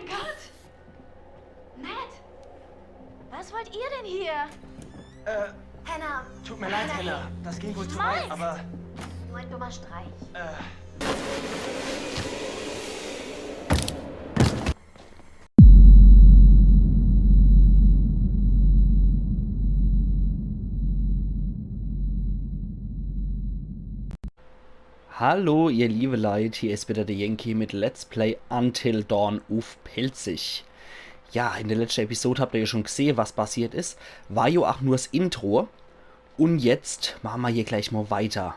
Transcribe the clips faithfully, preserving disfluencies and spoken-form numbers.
Gott! Matt! Was wollt ihr denn hier? Äh, Hannah, tut mir leid, Hannah. Das ging wohl zu weit, aber nur ein dummer Streich. äh, Hallo, ihr liebe Leit, hier is wieder der Yankee mit Let's Play Until Dawn uff Pälzisch. Ja, in der letzten Episode habt ihr ja schon gesehen, was passiert is. War ja auch nur 's Intro. Und jetzt machen wir hier gleich mal weiter.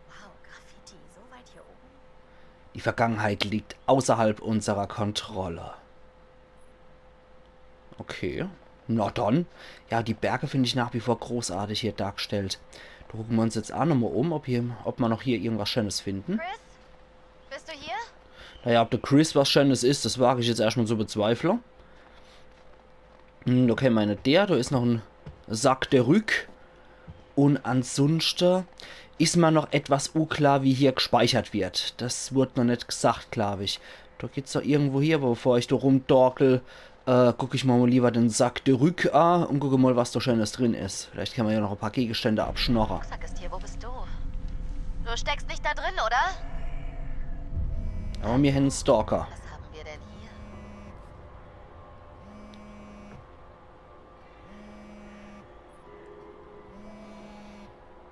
Wow, Graffiti, so weit hier oben. Die Vergangenheit liegt außerhalb unserer Kontrolle. Okay. Na dann. Ja, die Berge finde ich nach wie vor großartig hier dargestellt. Da gucken wir uns jetzt auch nochmal um, ob, hier, ob wir noch hier irgendwas Schönes finden. Chris? Bist du hier? Naja, ob der Chris was Schönes is, das wage ich jetzt erstmal zu bezweifle. Hm, okay, meine der, da is noch en Sac de Rück. Und ansonsten is mir noch etwas unklar, wie hier gespeichert wird. Das wurde noch net gesagt, glaub ich. Da geht's doch irgendwo hier, aber bevor ich da rumdorkel, äh, guck ich mal lieber den Sac de Rück an und gucke mal, was da Schönes drin is. Vielleicht kann man ja noch ein paar Gegenstände abschnorren. Rucksack ist hier, wo bist du? Du steckst nicht da drin, oder? Aber wir haben einen Stalker. Was haben wir denn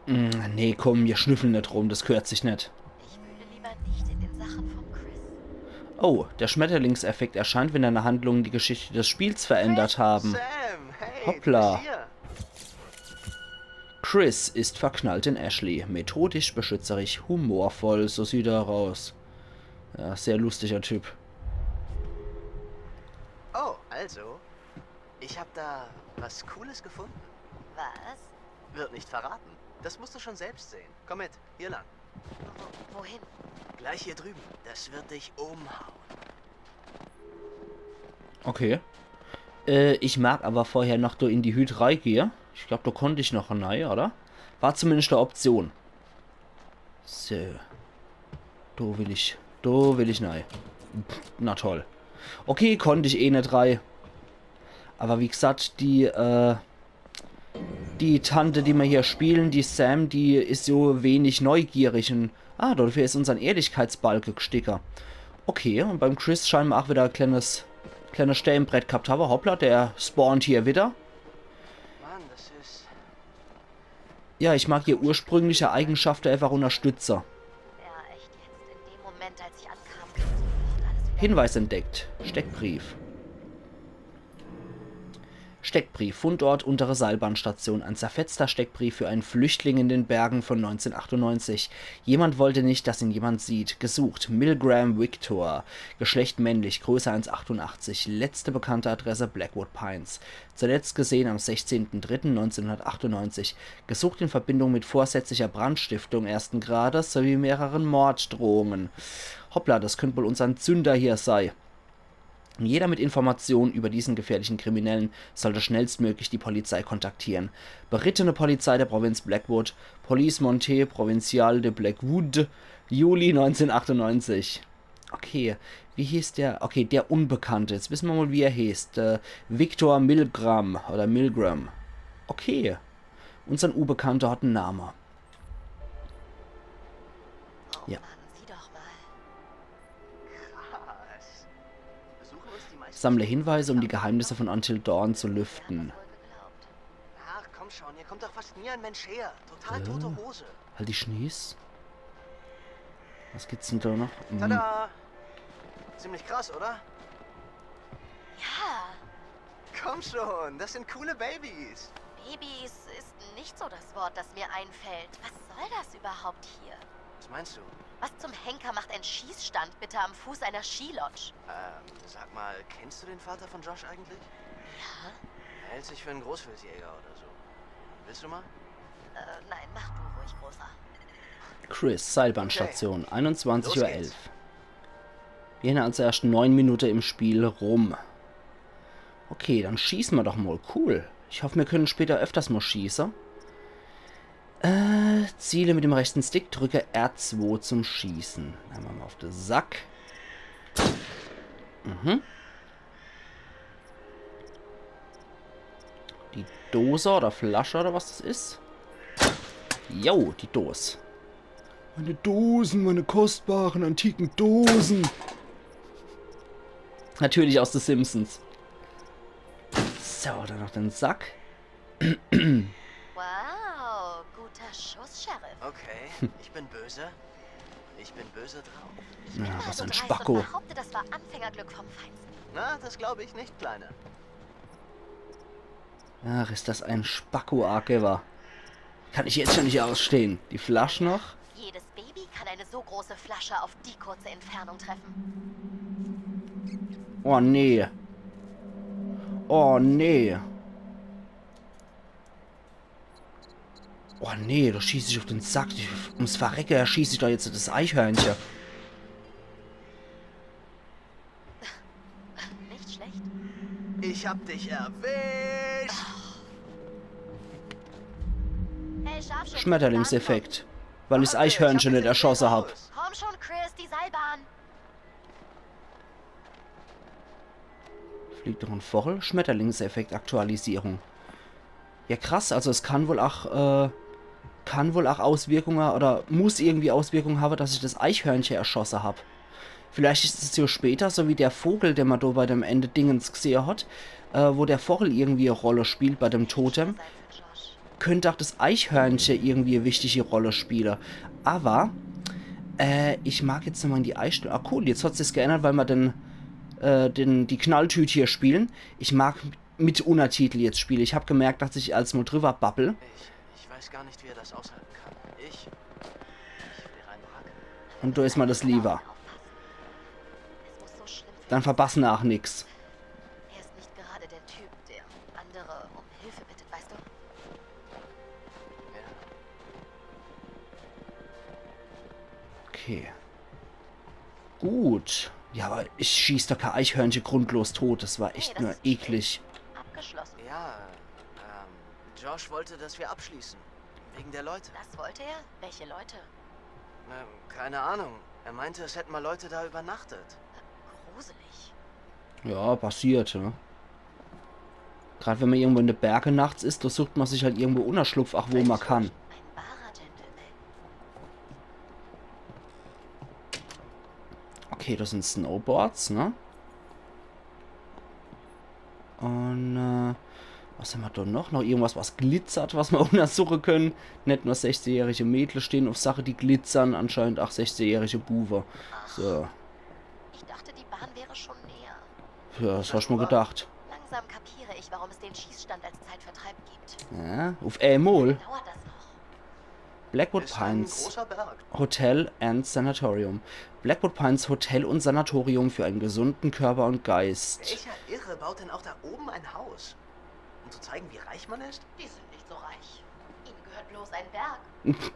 hier? Hm, nee, komm, wir schnüffeln net rum, das gehört sich net. Ich wühle lieber nicht in den Sachen von Chris. Oh, der Schmetterlingseffekt erscheint, wenn deine Handlungen die Geschichte des Spiels verändert haben. Sam, hey, Hoppla. Du bist hier. Chris ist verknallt in Ashley. Methodisch, beschützerisch, humorvoll, so sieht er aus. Ja, sehr lustiger Typ. Oh, also, ich hab da was Cooles gefunden. Was? Wird nicht verraten. Das musst du schon selbst sehen. Komm mit, hier lang. Wo, wohin? Gleich hier drüben. Das wird dich umhauen. Okay. Äh, ich mag aber vorher noch do in die Hüt reigehe. Ich glaub, do konnt ich noch nei, oder? War zumindest e Option. So. Do will ich. Do will ich nei. Na toll. Okay, konnt ich eh net rei. Aber wie gesagt, die, äh, die Tante, die mir hier spielen, die Sam, die is so wenig neugierig und, ah, dafür is unsern Ehrlichkeitsbalke gsticker. Okay, und beim Chris scheinbar auch wieder e kleines, kleines Steinbrett gehabt habe. Hoppla, der spawnt hier wieder. Mann, das ist. Ja, ich mag hier ursprüngliche Eigenschaften einfach unterstütze. Ja, echt jetzt. In dem Moment, als ich ankam, kam sofort alles wieder. Hinweis entdeckt. Steckbrief. Steckbrief. Fundort: untere Seilbahnstation. Ein zerfetzter Steckbrief für einen Flüchtling in den Bergen von neunzehnhundertachtundneunzig. Jemand wollte nicht, dass ihn jemand sieht. Gesucht: Milgram Victor. Geschlecht: männlich. Größe: eins achtunachtzig. Letzte bekannte Adresse: Blackwood Pines. Zuletzt gesehen am sechzehnten dritten neunzehnhundertachtundneunzig. Gesucht in Verbindung mit vorsätzlicher Brandstiftung ersten Grades sowie mehreren Morddrohungen. Hoppla, das könnt wohl unsern Zünder hier sei. Jeder mit Informationen über diesen gefährlichen Kriminellen sollte schnellstmöglich die Polizei kontaktieren. Berittene Polizei der Provinz Blackwood, Police Montée Provinciale de Blackwood, Juli neunzehnhundertachtundneunzig. Okay, wie hieß der? Okay, der Unbekannte. Jetzt wissen wir mal, wie er heißt. Äh, Victor Milgram oder Milgram. Okay. Unsern Unbekannte hat en Name. Ja. Mann, sieh doch mal. Krass. Besuchen uns die meisten. Sammle Hinweise, um die Geheimnisse von Until Dawn zu lüften. Wohl geglaubt. Ach, komm schon, hier kommt doch fast nie ein Mensch her. Total tote Hose. Halt die Schnies. Was gibt's denn da noch? Hm. Tada! Ziemlich krass, oder? Ja, Komm schon, das sind coole Babys. Babys ist nicht so das Wort, das mir einfällt. Was soll das überhaupt hier? Was meinst du? Was zum Henker macht ein Schießstand bitte am Fuß einer Skilodge? Ähm, sag mal, kennst du den Vater von Josh eigentlich? Ja? Er hält sich für einen Großwildjäger oder so. Willst du mal? Äh, nein, mach du ruhig, Großer. Chris, Seilbahnstation, einundzwanzig Uhr elf. Wir sind also erst neun Minuten im Spiel rum. Okay, dann schießen wir doch mal. Cool. Ich hoffe, wir können später öfters mal schießen. Äh, ziele mit dem rechten Stick, drücke R zwei zum Schießen. Einmal mal auf den Sack. Mhm. Die Dose oder Flasche oder was das is. Jo, die Dos. Meine Dosen, meine kostbaren, antiken Dosen. Natürlich aus The Simpsons. So, dann noch den Sack. Wow, guter Schuss, Sheriff. Okay, ich bin böse. Ich bin böse drauf. Ich bin Ja, mal was so ein dreist Spacko. Und behaupte, das war Anfängerglück vom Feinsten. Na, das glaube ich nicht, Kleine. Ach, is das ein Spacko, Arkever. Kann ich jetzt schon nicht ausstehen. Die Flasch noch? Jedes Baby kann eine so große Flasche auf die kurze Entfernung treffen. Oh nee. Oh nee. Oh nee, da schieß ich auf den Sack. Ich, ums Verrecke, da schieß ich doch jetzt das Eichhörnche. Nicht schlecht. Ich hab dich erwischt. Hey, Scharfschütze, Schmetterlingseffekt. Weil ich's Eichhörnche nicht erschosse hab. Komm schon, Chris, die Seilbahn. Fliegt doch en Vochel. Schmetterlingseffekt Aktualisierung. Ja krass, also es kann wohl ach, äh, kann wohl ach Auswirkunge oder muss irgendwie Auswirkunge habe, dass ich das Eichhörnche erschosse hab. Vielleicht is es jo später, so wie der Vogel, den ma do bei dem Ende Dingens gsehe hat, äh, wo der Vochel irgendwie e Rolle spielt bei dem Totem. Könnt ach das Eichhörnche irgendwie e wichtige Rolle spiele. Aber, äh, ich mag jetzt nochmal in die Einstellung. Ah, cool, jetzt hat sich's geändert, weil ma den, äh, den, die Knalltüt hier spielen. Ich mag mit Untertitel jetzt spiele. Ich hab gemerkt, dass ich als mal drüber babbel. Ich, ich weiß gar nicht, wie er das aushalten kann. Ich. Ich wäre ein Wrack. Und do is ma das lieber. Es muss so schlimm für Dann verpassen er ach nix. Er ist nicht gerade der Typ, der andere um Hilfe bittet, weißt du? Ja. Okay. Gut. Ja, aber ich schieß doch kein Eichhörnche grundlos tot. Das war echt nur eklig. Abgeschlossen. Ja, ähm, Josh wollte, dass wir abschließen. Wegen der Leute. Das wollte er? Welche Leute? Ähm, keine Ahnung. Er meinte, es hätten mal Leute da übernachtet. Gruselig. Ja, passiert, ne? Grad wenn ma irgendwo in de Berge nachts is, da sucht ma sich halt irgendwo Unterschlupf, ach wo ma kann. Ein wahrer Gentleman. Okay, das sind Snowboards, ne? Und, äh, was hämmer do noch? Noch irgendwas, was glitzert, was ma untersuche können? Net nur sechzehnjährige Mädle stehen auf Sache, die glitzern, anscheinend ach sechzehnjährige Buwe. So, Ich dachte, die Bahn wäre schon näher. Ja, das hab ich mir gedacht. Langsam kapiere ich, warum es den Schießstand als Zeitvertreib gibt. Ja, auf einmal. Dauert das noch? Blackwood Ist ein Pines großer Berg. Hotel and Sanatorium. Blackwood Pines Hotel und Sanatorium für einen gesunden Körper und Geist. Welcher Irre baut denn auch da oben ein Haus? Um zu zeigen, wie reich man ist? Die sind nicht so reich. Ihnen gehört bloß ein Berg.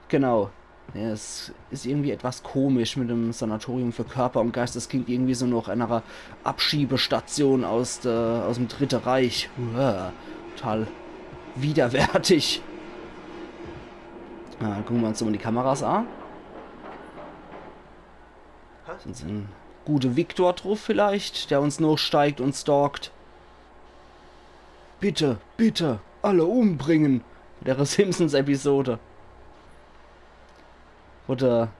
Genau. Ja, es ist irgendwie etwas komisch mit dem Sanatorium für Körper und Geist. Das klingt irgendwie so nach einer Abschiebestation aus, der, aus dem Dritte Reich. Uah, total widerwärtig. Na, dann gucken wir uns mal die Kameras an. Sind sie ein guter Victor drauf vielleicht, der uns nachsteigt und stalkt? Bitte, bitte, alle umbringen. Bei der Simpsons-Episode. Wo der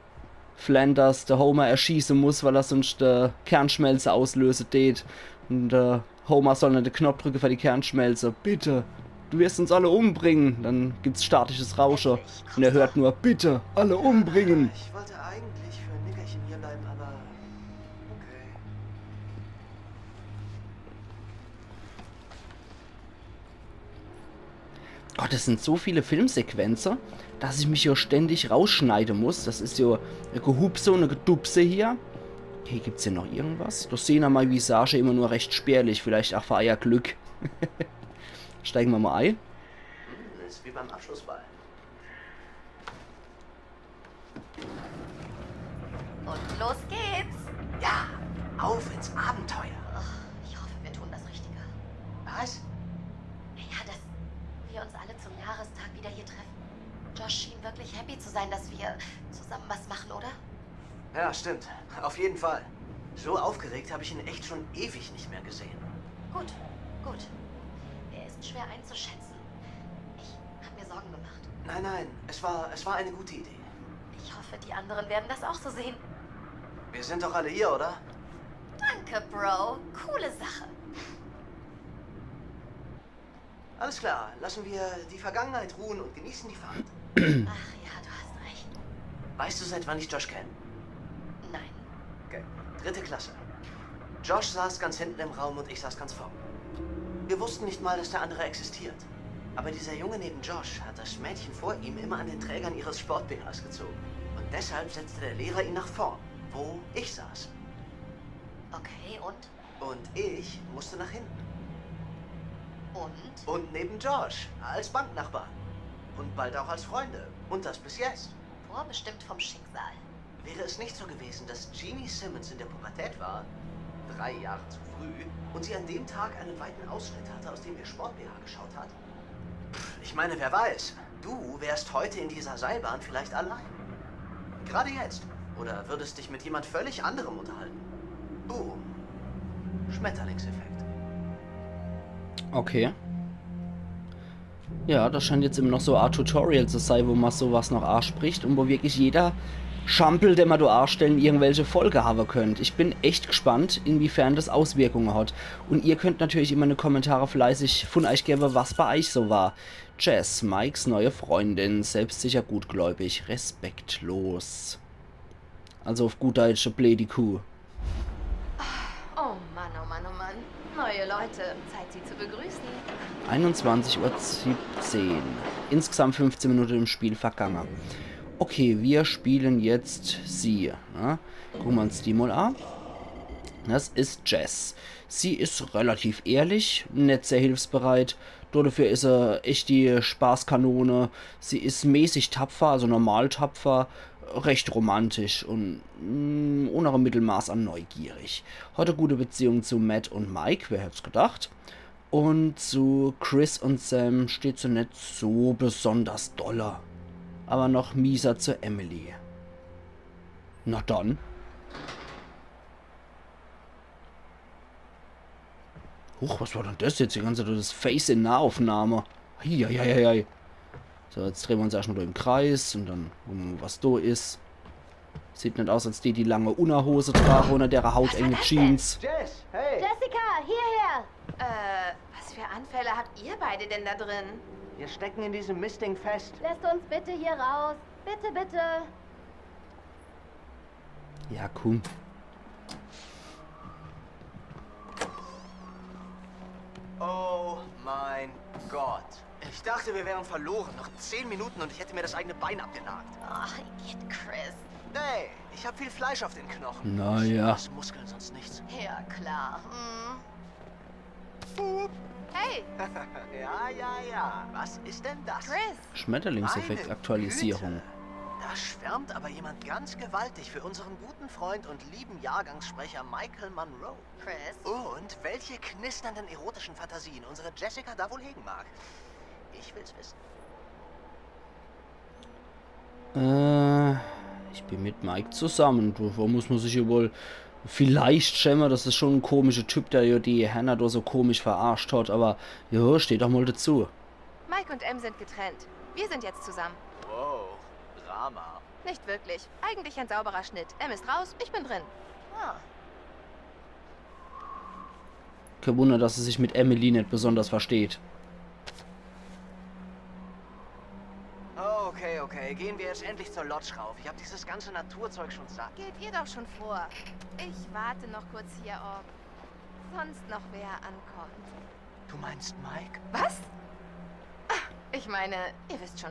Flanders der Homer erschießen muss, weil er sonst äh, Kernschmelze auslösen tät. Und äh, Homer soll dann den Knopf drücken für die Kernschmelze. Bitte, du wirst uns alle umbringen. Dann gibt's statisches Rauschen. Und er hört nur, bitte, alle umbringen. Ich wollte eigentlich für ein Nickerchen hier bleiben, aber. Okay. Gott, es sind so viele Filmsequenzen, dass ich mich hier ständig rausschneiden muss. Das ist ja eine Gehupse und eine Gedupse hier. Okay, gibt's hier noch irgendwas? Das sehen wir mal, wie Sascha immer nur recht spärlich. Vielleicht auch für euer Glück. Steigen wir mal ein. Hm, ist wie beim Abschlussball. Und los geht's. Ja, auf ins Abenteuer. Ich hoffe, wir tun das Richtige. Was? Naja, dass wir uns alle zum Jahrestag wieder hier treffen. Josh schien wirklich happy zu sein, dass wir zusammen was machen, oder? Ja, stimmt. Auf jeden Fall. So aufgeregt habe ich ihn echt schon ewig nicht mehr gesehen. Gut, gut. Er ist schwer einzuschätzen. Ich habe mir Sorgen gemacht. Nein, nein, es war, es war eine gute Idee. Ich hoffe, die anderen werden das auch so sehen. Wir sind doch alle hier, oder? Danke, Bro. Coole Sache. Alles klar, lassen wir die Vergangenheit ruhen und genießen die Fahrt. Ach ja, du hast recht. Weißt du, seit wann ich Josh kenne? Nein. Okay. Dritte Klasse. Josh saß ganz hinten im Raum und ich saß ganz vorne. Wir wussten nicht mal, dass der andere existiert. Aber dieser Junge neben Josh hat das Mädchen vor ihm immer an den Trägern ihres Sport-B Hs gezogen. Und deshalb setzte der Lehrer ihn nach vorn, wo ich saß. Okay, und? Und ich musste nach hinten. Und? Und neben Josh, als Banknachbarn. Und bald auch als Freunde. Und das bis jetzt. Vorbestimmt vom Schicksal. Wäre es nicht so gewesen, dass Jeannie Simmons in der Pubertät war, drei Jahre zu früh, und sie an dem Tag einen weiten Ausschnitt hatte, aus dem ihr Sport-B H geschaut hat? Pff, ich meine, wer weiß, du wärst heute in dieser Seilbahn vielleicht allein. Gerade jetzt. Oder würdest dich mit jemand völlig anderem unterhalten. Boom. Schmetterlingseffekt. Okay. Ja, das scheint jetzt immer noch so e Art Tutorial zu sei, wo ma sowas noch aaspricht und wo wirklich jeder Schampel, den ma do aastellen, irgendwelche Folge hawe könnt. Ich bin echt gespannt, inwiefern das Auswirkunge hat. Und ihr könnt natürlich immer in de Kommentare fleißig von euch gewwe, was bei euch so war. Jess, Mikes neue Freundin, selbstsicher, gutgläubig, respektlos. Also auf gut Deutsch, e bleedi Kuh. Oh Mann, oh Mann, oh Mann. Neue Leute. Zeit, sie zu begrüßen. Einundzwanzig Uhr siebzehn. Insgesamt fünfzehn Minuten im Spiel vergange. Okay, wir spielen jetzt sie. Ne? Gucke ma uns die mal an. Das is Jess. Sie is relativ ehrlich, net sehr hilfsbereit. Dafür is se echt die Spaßkanone. Sie is mäßig tapfer, also normal tapfer, recht romantisch und mm, ohne e Mittelmaß an neugierig. Hat e gute Beziehung zu Matt und Mike, wer hätt's gedacht. Und zu Chris und Sam steht se net so besonders dolle. Aber noch mieser zu Emily. Na dann. Huch, was war denn das jetzt? Die ganze Zeit das Face in Nahaufnahme. Eieieiei. So, jetzt drehe ma uns erstmal do im Kreis und dann gucke ma, was do is. Sieht net aus, als die, die lange Unnerhose trage unter dere hautenge Jeans. Jess, hey! Jessica, hierher! Äh, was für Anfälle habt ihr beide denn da drin? Wir stecken in diesem Mistding fest. Lasst uns bitte hier raus. Bitte, bitte. Ja, komm. Oh mein Gott. Ich dachte, wir wären verloren. Noch zehn Minuten und ich hätte mir das eigene Bein abgenagt. Ach, geht, Chris. Nee, ich habe viel Fleisch auf den Knochen. Naja. Aus Muskeln sonst nichts. Ja, klar. Hm. Boop. Hey, Ja, ja, ja. Was ist denn das? Chris. Schmetterlingseffekt Meine Aktualisierung. Güte. Da schwärmt aber jemand ganz gewaltig für unseren guten Freund und lieben Jahrgangssprecher Michael Monroe. Chris. Und welche knisternden erotischen Fantasien unsere Jessica da wohl hegen mag. Ich will's wissen. Äh, ich bin mit Mike zusammen. Davor muss ma sich ja wohl vielleicht schäme. Das is schon e komischer Typ, der ja die Hannah do so komisch verarscht hat. Aber ja, steh doch mal dazu. Mike und Em sind getrennt. Wir sind jetzt zusammen. Wow, Drama. Nicht wirklich. Eigentlich ein sauberer Schnitt. Em ist raus, ich bin drin. Ah, Kein Wunder, dass er sich mit Emily net besonders versteht. Okay, okay, gehen wir jetzt endlich zur Lodge rauf. Ich habe dieses ganze Naturzeug schon satt. Geht ihr doch schon vor. Ich warte noch kurz hier, ob sonst noch wer ankommt. Du meinst Mike? Was? Ah, ich meine, ihr wisst schon.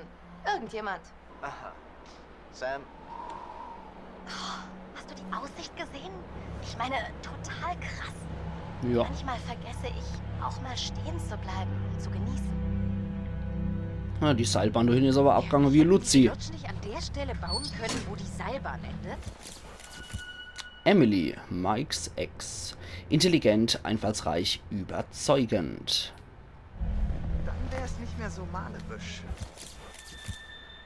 Irgendjemand. Aha. Sam, hast du die Aussicht gesehen? Ich meine, total krass. Ja. Manchmal vergesse ich, auch mal stehen zu bleiben und zu genießen. Na, die Seilbahn do hinne is aber abgange wie Luzi. Die Lodge nicht an der Stelle bauen können, wo die Seilbahn endet? Emily, Mikes Ex. Intelligent, einfallsreich, überzeugend. Dann wär's nicht mehr so malerisch.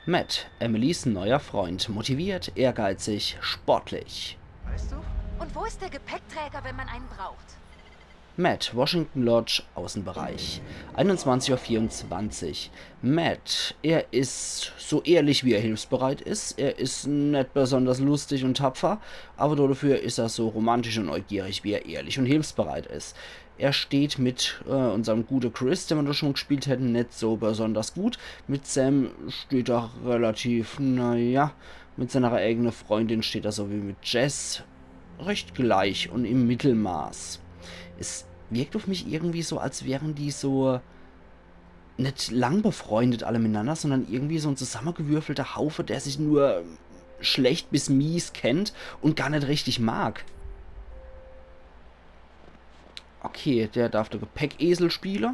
Matt, Emilys neuer Freund. Motiviert, ehrgeizig, sportlich. Weißt du, Und wo ist der Gepäckträger, wenn man einen braucht? Matt, Washington Lodge, Außenbereich. Einundzwanzig Uhr vierundzwanzig. Matt, er is so ehrlich, wie er hilfsbereit is. Er is net besonders lustig und tapfer, aber dafür is er so romantisch und neugierig, wie er ehrlich und hilfsbereit is. Er steht mit äh, unserem gute Chris, den wir da schon gespielt hätten, net so besonders gut. Mit Sam steht er relativ, naja, mit seiner eigenen Freundin steht er so wie mit Jess recht gleich und im Mittelmaß. Es wirkt auf mich irgendwie so, als wären die so net lang befreundet alle miteinander, sondern irgendwie so ein zusammengewürfelter Haufe, der sich nur schlecht bis mies kennt und gar net richtig mag. Okay, der darf der Gepäckesel spiele.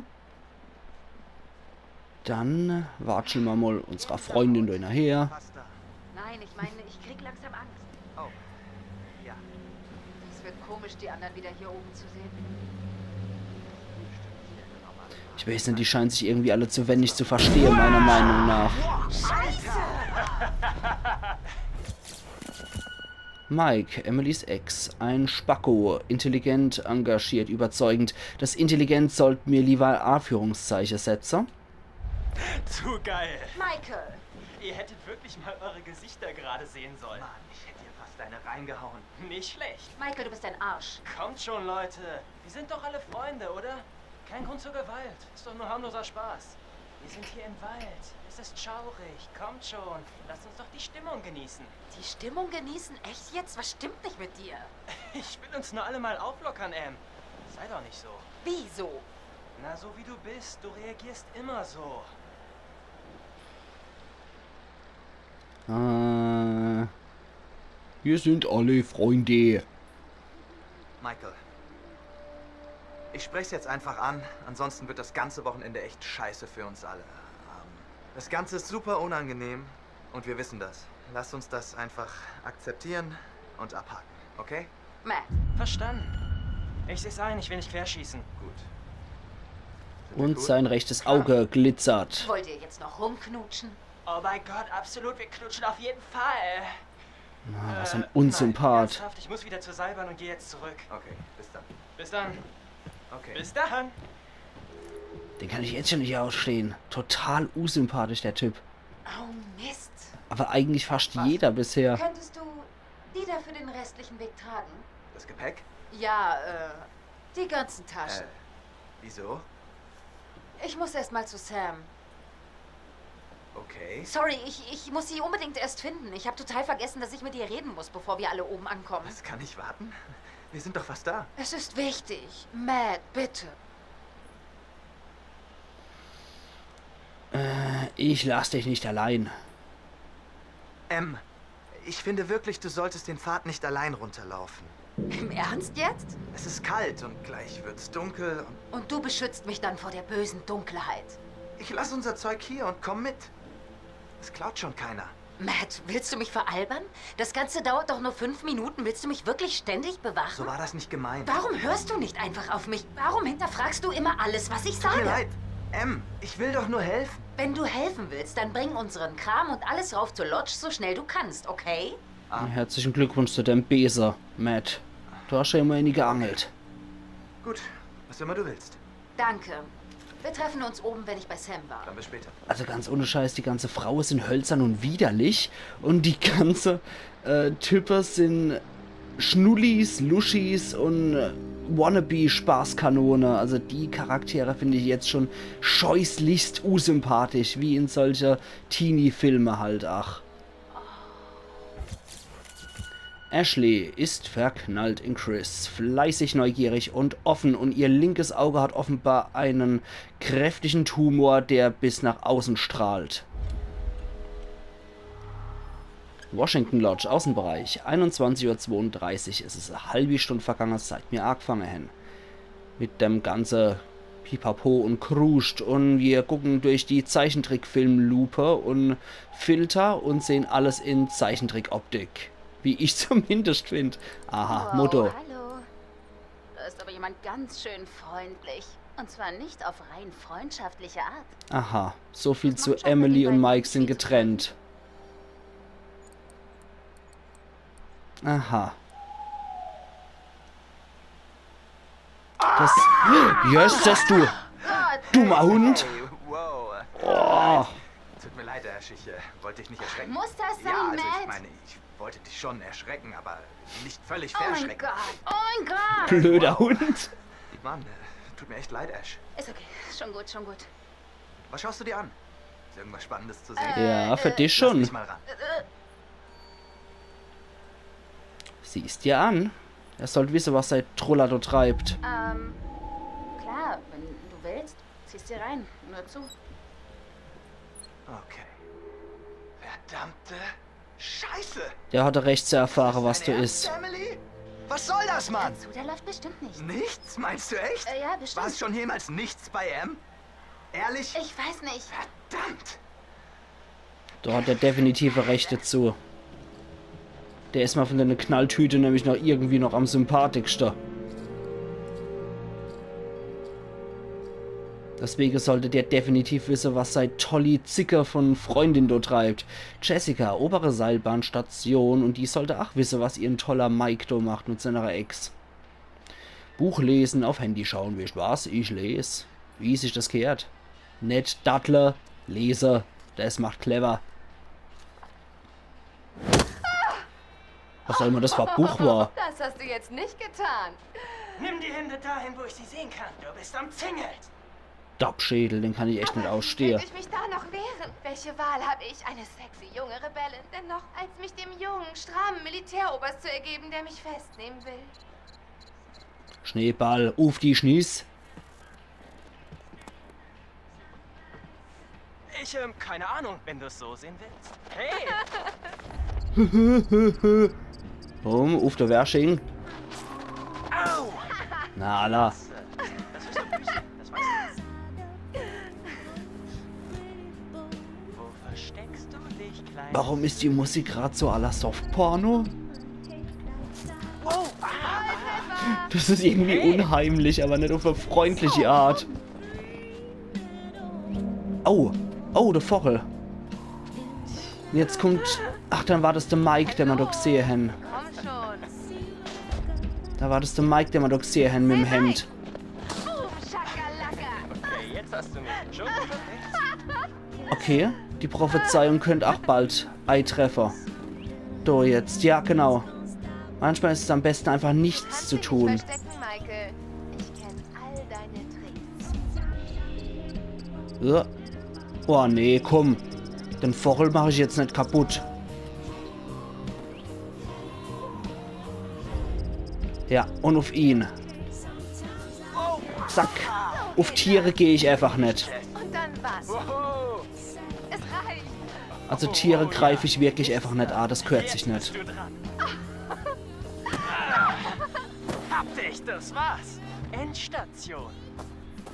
Dann watscheln wir mal unserer Freundin da hinterher. Nein, ich meine, ich krieg langsam Angst. Oh. Ja. Es wird komisch, die anderen wieder hier oben zu sehen. Ich weiß nicht, die scheinen sich irgendwie alle zu wenig zu verstehen, meiner Meinung nach. Mike, Emilys Ex, ein Spacko, intelligent, engagiert, überzeugend. Das intelligent sollte mir lieber Anführungszeichen setzen. Zu geil. Michael! Ihr hättet wirklich mal eure Gesichter gerade sehen sollen. Mann, ich hätte dir fast eine reingehauen. Nicht schlecht. Michael, du bist ein Arsch. Kommt schon, Leute. Wir sind doch alle Freunde, oder? Kein Grund zur Gewalt. Ist doch nur harmloser Spaß. Wir sind hier im Wald. Es ist schaurig. Kommt schon. Lasst uns doch die Stimmung genießen. Die Stimmung genießen? Echt jetzt? Was stimmt nicht mit dir? Ich will uns nur alle mal auflockern, Em. Sei doch nicht so. Wieso? Na, so wie du bist. Du reagierst immer so. Äh, wir sind alle Freunde. Michael. Ich spreche es jetzt einfach an, ansonsten wird das ganze Wochenende echt scheiße für uns alle. Ähm, das Ganze ist super unangenehm und wir wissen das. Lasst uns das einfach akzeptieren und abhaken, okay? Matt, Verstanden. Ich seh's ein, ich will nicht querschießen. Gut. Sind wir Und cool? Sein rechtes Auge glitzert. wollt ihr jetzt noch rumknutschen? Oh mein Gott, absolut, wir knutschen auf jeden Fall. Ah, was ein Äh, Unsympath. Nein, ernsthaft, ich muss wieder zur Seilbahn und gehe jetzt zurück. Okay, bis dann. Bis dann. Okay. Bis dann. Den kann ich jetzt schon nicht ausstehen. Total unsympathisch, der Typ. Oh Mist. Aber eigentlich fast jeder bisher. Könntest du die da für den restlichen Weg tragen? Das Gepäck? Ja, äh, die ganzen Taschen. Äh, wieso? Ich muss erst mal zu Sam. Okay. Sorry, ich, ich muss sie unbedingt erst finden. Ich habe total vergessen, dass ich mit ihr reden muss, bevor wir alle oben ankommen. Das kann nicht warten. Wir sind doch fast da. Es ist wichtig. Matt, bitte. Äh, ich lass dich nicht allein. Em, ich finde wirklich, du solltest den Pfad nicht allein runterlaufen. Im Ernst jetzt? Es ist kalt und gleich wird's dunkel und Und du beschützt mich dann vor der bösen Dunkelheit. ich lass unser Zeug hier und komm mit. Es klaut schon keiner. Matt, willst du mich veralbern? Das Ganze dauert doch nur fünf Minuten. Willst du mich wirklich ständig bewachen? So war das nicht gemeint. Warum hörst du nicht einfach auf mich? Warum hinterfragst du immer alles, was ich Tut mir sage? Leid. Em, ich will doch nur helfen. Wenn du helfen willst, dann bring unseren Kram und alles rauf zur Lodge, so schnell du kannst, okay? Herzlichen Glückwunsch zu deinem Besen, Matt. Du hast ja immerhin geangelt. Gut, was immer du willst. Danke. Wir treffen uns oben, wenn ich bei Sam war. Dann bis später. Also ganz ohne Scheiß, die ganze Fraue sind hölzern und widerlich und die ganze äh, Typen sind Schnullis, Luschis und äh, Wannabe-Spaßkanone. Also die Charaktere finde ich jetzt schon scheußlichst unsympathisch, wie in solche Teenie-Filme halt, ach. Ashley ist verknallt in Chris, fleißig, neugierig und offen und ihr linkes Auge hat offenbar einen kräftigen Tumor, der bis nach außen strahlt. Washington Lodge, Außenbereich, einundzwanzig Uhr zweiunddreißig. Es is e halbi Stund vergange, seit mir agefange hen. Mit dem ganze Pipapo und Kruscht. Und wir gucken durch die Zeichentrickfilmlupe und Filter und sehen alles in Zeichentrickoptik. Wie ich zumindest find. Aha, Motto. Hallo. Da ist aber jemand ganz schön freundlich. Und zwar nicht auf rein freundschaftliche Art. Aha, so viel zu Emily und Mike sind getrennt. Aha. Das. Jesses, du dummer Hund. Hey, wow. Oh. Tut mir leid, Ash, ich äh, wollte dich nicht erschrecken. Muss das sein, Ja, also ich Matt? meine, ich wollte dich schon erschrecken, aber nicht völlig Oh mein verschrecken. Gott, oh mein Gott. Blöder Hund. Mann, äh, tut mir echt leid, Ash. Ist okay, schon gut, schon gut. Was schaust du dir an? Ist irgendwas Spannendes zu sehen? Ja, für dich Lass schon. Mich mal ran. Siehst dir an. Er sollt wisse, was sei Troller do treibt. Ähm, klar, wenn du willst, zieh's dir rein. Nur zu. Okay. Verdammte Scheiße! Der hatte recht zu erfahre, was Dein du Ernst, isst. Emily? Was soll das, Mann? Zu, der läuft bestimmt nicht. Nichts, meinst du echt? Äh, ja, bestimmt. Warst schon jemals nichts bei M? Ehrlich? Ich weiß nicht. Verdammt! Da hat er definitiv recht dazu. Der is mer von de Knalltüte nämlich noch irgendwie noch am sympathischste. Deswege sollt der definitiv wisse, was sei tolli Zicke von Freundin do treibt. Jessica, obere Seilbahnstation, und die sollt ach wisse, was ihrn toller Mike do macht mit seiner Ex. Buch lesen, auf Handy schauen, wisst was? Ich les. Wie sich das gehört. Net dattle, lese. Das macht clever. Was soll man das für Buch war? Das hast du jetzt nicht getan. Nimm die Hände dahin, wo ich sie sehen kann. Du bist umzingelt. Dappschädel, den kann ich echt net ausstehe. Könnte ich mich da noch wehren? Welche Wahl habe ich? Eine sexy junge Rebellin, dennoch als mich dem jungen, strammen Militäroberst zu ergeben, der mich festnehmen will. Schneeball, uff die Schniss. Ich, ähm, keine Ahnung, wenn du es so sehen willst. Hey! Bumm, uff der Wersching. Au! Na, alla. Das ist so büßig, das weißt du. Wo versteckst du dich, klein? Warum is die Musik grad so à la Softporno? Wow! Das is irgendwie unheimlich, aber net uff e freundliche Art. Oh, oh, der Vochel. Jetzt kommt. Ach, dann war das der Mike, den mer doch gsehe hen. Komm schon. Da war das der Mike, den mer doch gsehe hen mit dem Hemd. Boom, Shakalaka. Okay, jetzt hast du mich. Schon gut. Okay, die Prophezeiung könnt ach bald eitreffe. Do jetzt, ja genau. Manchmal is es am besten einfach nichts Kannst zu du dich tun. Verstecken, Michael. Ich kenne all deine Tricks. Ja. Oh nee, komm. Den Vochel mach ich jetzt net kaputt. Ja, und uff ihn. Zack. Uff Tiere geh ich einfach net. Und dann was? Wow! Es reicht. Also Tiere greif ich wirklich einfach net a, das gehört sich net. Bist du dran? Hab dich, das war's. Endstation.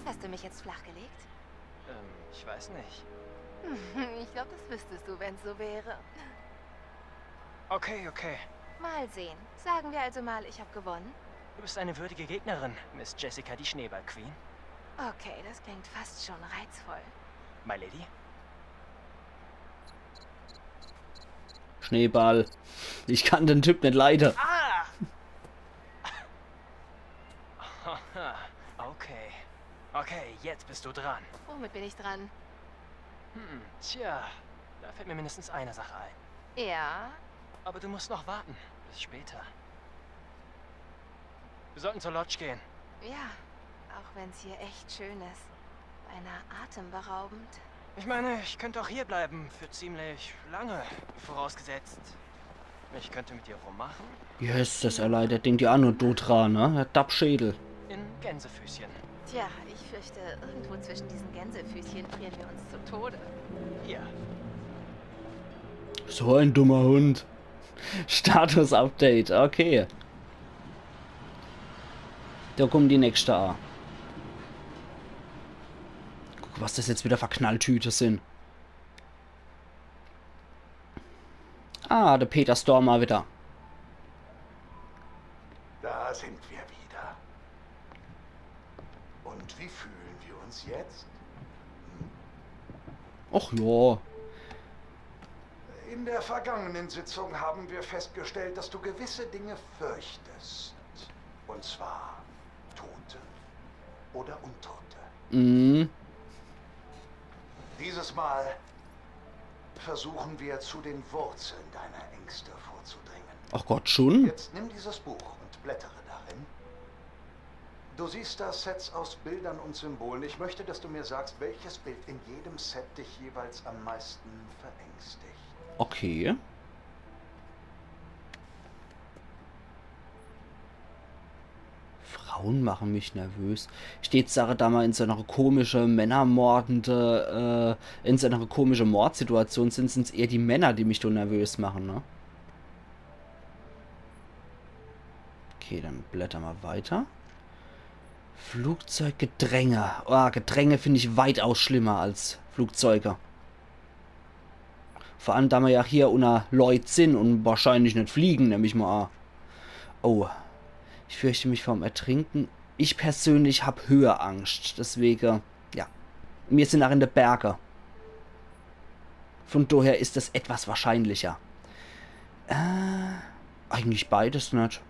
Hast du mich jetzt flachgelegt? Ähm, ich weiß nicht. Ich glaube, das wüsstest du, wenn es so wäre. Okay, okay. Mal sehen. Sagen wir also mal, ich habe gewonnen. Du bist eine würdige Gegnerin, Miss Jessica, die Schneeball Queen. Okay, das klingt fast schon reizvoll. My Lady? Schneeball. Ich kann den Typ net leide. Ah! Haha, okay. Okay, jetzt bist du dran. Womit bin ich dran? Hm, tja, da fällt mir mindestens eine Sache ein. Ja, Aber du musst noch warten. Bis später. Wir sollten zur Lodge gehen. Ja, auch wenn es hier echt schön ist. Beinahe atemberaubend. Ich meine, ich könnte auch hier bleiben für ziemlich lange. Vorausgesetzt, ich könnte mit dir rummachen. Jesses, er leidet den die an und dot dran, ne? Der Dappschädel. In Gänsefüßchen. Tja, ich fürchte, irgendwo zwischen diesen Gänsefüßchen frieren wir uns zu Tode. Hier. So ein dummer Hund. Status-Update, okay. Da kommen die nächste a. Guck, was das jetzt wieder für Knalltüte sind. Ah, der Peter Stormare wieder. Da sind wir wieder. Und wie fühlen wir uns jetzt? Och ja. In der vergangenen Sitzung haben wir festgestellt, dass du gewisse Dinge fürchtest. Und zwar Tote. oder Untote. Mhm. Dieses Mal versuchen wir, zu den Wurzeln deiner Ängste vorzudringen. Ach Gott, schon? Jetzt nimm dieses Buch und blättere darin. Du siehst da Sets aus Bildern und Symbolen. Ich möchte, dass du mir sagst, welches Bild in jedem Set dich jeweils am meisten verängstigt. Okay. Frauen machen mich nervös. Steht Sache da mal in so einer komische, männermordende, äh, in so einer komische Mordsituation sind, sind's eher die Männer, die mich do nervös machen, ne? Okay, dann blätter mal weiter. Flugzeug, Gedränge. Oh, Gedränge finde ich weitaus schlimmer als Flugzeuge. Vor allem, da mer ja hier unner Leut sin und wahrscheinlich net fliegen, nemm ich mal an. Oh, ich fürchte mich vorm Ertrinken. Ich persönlich hab Höheangscht, deswege, ja. Mir sin auch in de Berge. Von daher is es etwas wahrscheinlicher. Äh, eigentlich beides net.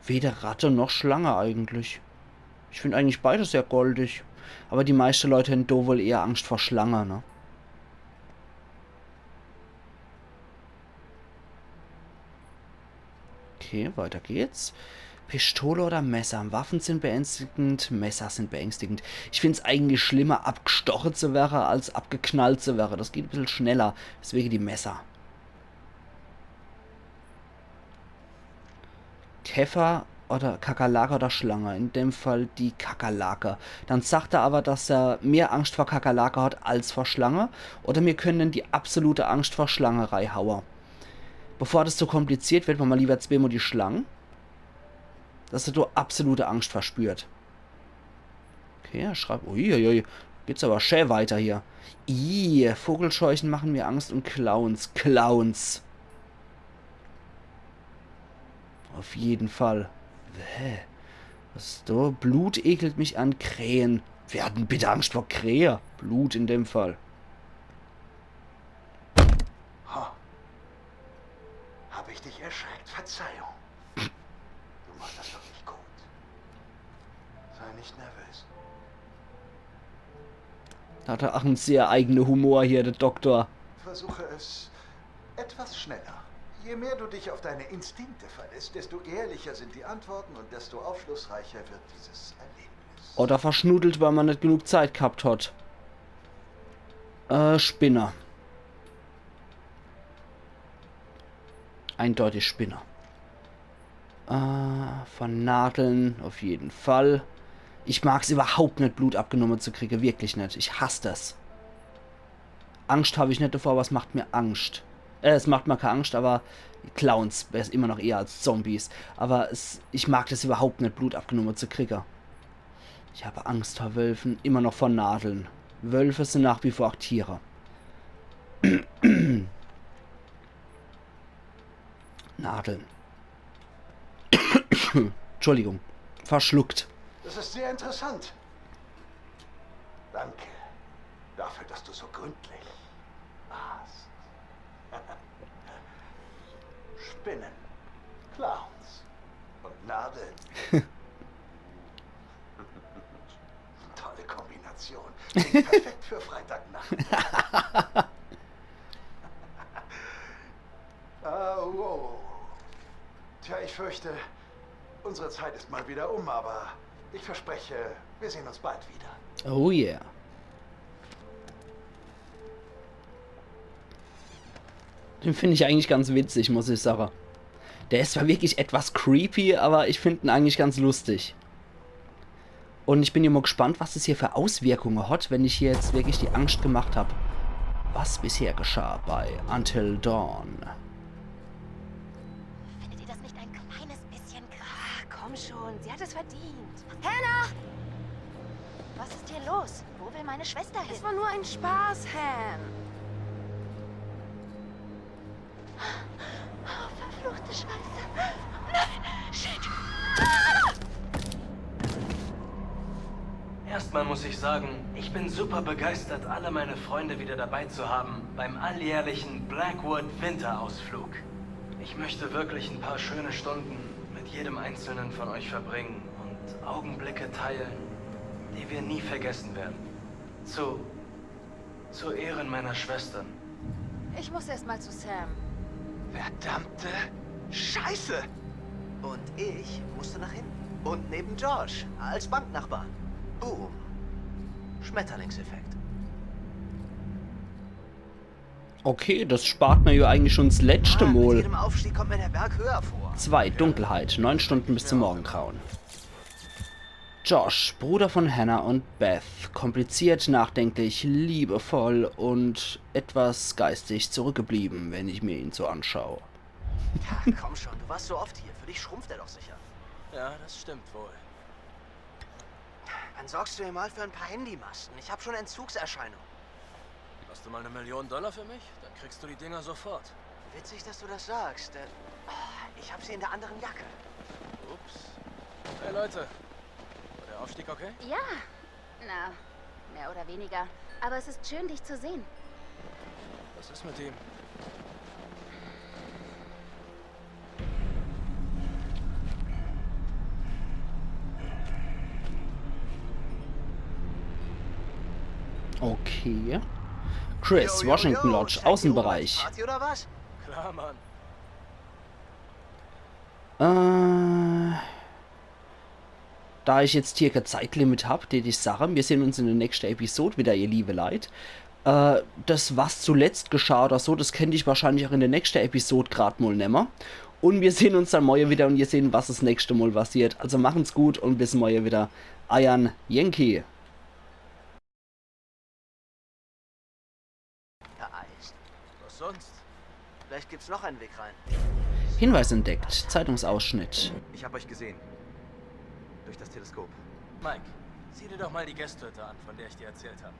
Weder Ratte noch Schlange eigentlich. Ich find eigentlich beides sehr goldig. Aber die meiste Leute hän do wohl eher Angst vor Schlange, ne? Okay, weiter geht's. Pistole oder Messer? Waffen sind beängstigend, Messer sind beängstigend. Ich find's eigentlich schlimmer, abgestoche zu werre, als abgeknallt zu werre. Das geht e bissel schneller. Deswege die Messer. Käfer oder Kakerlake oder Schlange. In dem Fall die Kakerlake. Dann sagt er aber, dass er mehr Angst vor Kakerlake hat als vor Schlange. Oder mir können die absolute Angst vor Schlange reihaue. Bevor das zu kompliziert wird, mache mer lieber zweimal die Schlange. Dass er do absolute Angst verspürt. Okay, er schreibt. Uiuiui. Geht's aber schä weiter hier. Ih, Vogelscheuchen machen mir Angst und Clowns. Clowns. Auf jeden Fall. Bäh. Was is do? Blut ekelt mich an. Krähen. Wer hat denn bitte Angst vor Krähe? Blut in dem Fall. Ha. Hab ich dich erschreckt? Verzeihung. Du machst das doch nicht gut. Sei nicht nervös. Da hat er auch en sehr eigene Humor hier, der Doktor. Versuche es etwas schneller. Je mehr du dich auf deine Instinkte verlässt, desto ehrlicher sind die Antworten und desto aufschlussreicher wird dieses Erlebnis. Oder verschnuddelt, weil man net genug Zeit gehabt hat. Äh, Spinne. Eindeutig Spinne. Äh, vernadeln, auf jeden Fall. Ich mag's überhaupt net, Blut abgenommen zu kriegen, wirklich net. Ich hass das. Angst hab ich net davor, aber es macht mir Angst. Äh, es macht mir keine Angst, aber Clowns wär's immer noch eher als Zombies. Aber es, ich mag das überhaupt net, Blut abgenommen zu kriegen. Ich habe Angst vor Wölfen, immer noch vor Nadeln. Wölfe sind nach wie vor auch Tiere. Nadeln. Entschuldigung. Verschluckt. Das ist sehr interessant. Danke dafür, dass du so gründlich warst. Spinnen, Clowns und Nadeln. Tolle Kombination. Klingt perfekt für Freitagnacht. Ah, wow. Tja, ich fürchte, unsere Zeit ist mal wieder um, aber ich verspreche, wir sehen uns bald wieder. Oh yeah. Den finde ich eigentlich ganz witzig, muss ich sagen. Der ist zwar wirklich etwas creepy, aber ich finde ihn eigentlich ganz lustig. Und ich bin ja mal gespannt, was es hier für Auswirkungen hat, wenn ich hier jetzt wirklich die Angst gemacht hab. Was bisher geschah bei Until Dawn. Findet ihr das nicht ein kleines bisschen krass? Ah, komm schon, sie hat es verdient. Hannah! Was ist hier los? Wo will meine Schwester hin? Es war nur ein Spaß, Han. Oh, verfluchte Scheiße. Erstmal muss ich sagen, ich bin super begeistert, alle meine Freunde wieder dabei zu haben beim alljährlichen Blackwood Winterausflug. Ich möchte wirklich ein paar schöne Stunden mit jedem einzelnen von euch verbringen und Augenblicke teilen, die wir nie vergessen werden. Zu, zu Ehren meiner Schwestern. Ich muss erst mal zu Sam. Verdammte Scheiße! Und ich musste nach hinten. Und neben Josh, als Banknachbar. Boom. Schmetterlingseffekt. Okay, das spart mir ja eigentlich schon das letzte Ah, mit Mal. Jedem Aufstieg kommt mir der Berg höher vor. Zwei, Dunkelheit, neun Stunden bis zum Morgengrauen. Josh, Bruder von Hannah und Beth, kompliziert, nachdenklich, liebevoll und etwas geistig zurückgeblieben, wenn ich mir ihn so anschaue. Ja, komm schon, du warst so oft hier. Für dich schrumpft er doch sicher. Ja, das stimmt wohl. Dann sorgst du dir mal für ein paar Handymasten. Ich hab schon Entzugserscheinungen. Hast du mal eine Million Dollar für mich? Dann kriegst du die Dinger sofort. Witzig, dass du das sagst. Äh, ich hab sie in der anderen Jacke. Ups. Hey Leute. War der Aufstieg okay? Ja. Na, mehr oder weniger. Aber es ist schön, dich zu sehen. Was ist mit ihm? Okay. Chris, Yo, yo, Washington yo, Lodge, check die Uhr. Außenbereich. Party oder was? Klar, Mann. Äh, da ich jetzt hier kein Zeitlimit hab, tät ich sage, wir sehen uns in der nächsten Episode wieder, ihr liebe Leit. Äh, das, was zuletzt geschah oder so, das könnt ich wahrscheinlich auch in der nächsten Episode grad mal nemme. Und wir sehen uns dann morgen wieder und ihr sehen, was das nächste Mal passiert. Also machen's gut und bis morgen wieder. Eiern Yankee. Vereist. Was sonst? Vielleicht gibt's noch einen Weg rein. Hinweis entdeckt. Zeitungsausschnitt. Ich hab euch gesehen. Durch das Teleskop. Mike, sieh dir doch mal die Gästehütte an, von der ich dir erzählt habe.